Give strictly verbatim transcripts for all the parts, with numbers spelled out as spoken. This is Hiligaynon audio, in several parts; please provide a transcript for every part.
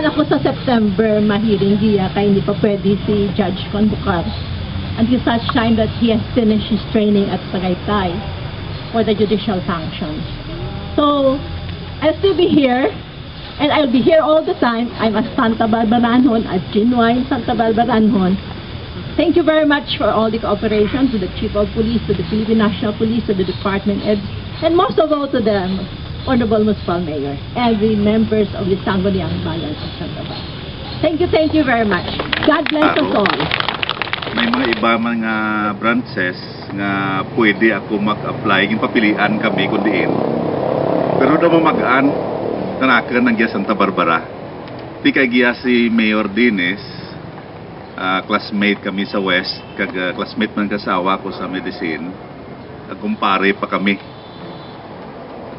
Ako sa September, mahiring giya kay hindi pa pwede si Judge Convocar until such time that he has finished his training at Tagaytay for the judicial functions. So, I'll still be here, and I'll be here all the time. I'm a Santa Barbaranhon, a genuine Santa Barbaranhon. Thank you very much for all the cooperation to the Chief of Police, to the Philippine National Police, to the department, and, and most of all to the Honorable Municipal Mayor and the members of the Sangguniang Bayan of Santa Barbara. Thank you, thank you very much. God bless us all. May mga iba man nga branches nga pwede ako mag-apply. Ginpapilian kami kung diin. Pero daw mamag-an, kanakan ang giya Santa Barbara. Di kay giya si Mayor Dennis, ah, classmate kami sa West, kag ah, classmate man kasawa ko sa medicine, kag kumpare pa kami.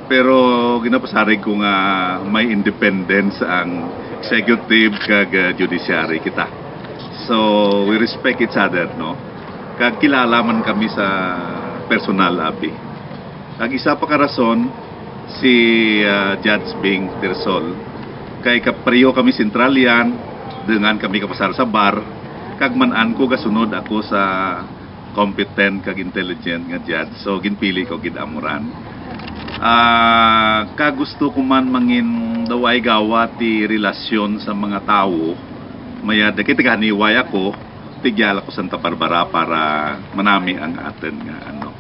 Pero ginapasarig ko nga may independence ang executive kag ah, judiciary kita. So we respect each other, no? Kag kilala man kami sa personal, abi. Kag isa pa ka rason, si ah, Judge Bing Tersol, kay kapareho kami Centralian, dungan kami kapasar sa bar, kag man-an ko gasunod ako sa competent kag intelligent nga judge. So ginpili ko gid amo ran. Ah, ka gusto ko man mangin daway gawa ti relasyon sa mga tawo, mayad kay taga-Janiuay ako, tigya ako Santa Barbara para manami ang aton nga ano.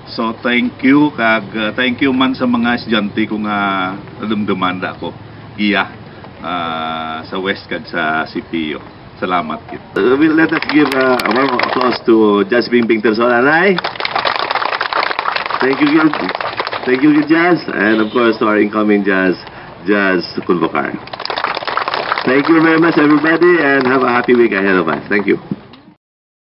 So thank you kag uh, thank you man sa mga estudyante ko nga nadumduman da ako giya ah, sa West kag sa C P U. Salamat gid. Uh, well, let us give uh, a warm applause to Judge Bing Bing Tersol, anay. Thank you, good. Thank you, good Judge, and of course to our incoming Judge, Judge Convocar. Thank you very much, everybody, and have a happy week ahead of us. Thank you.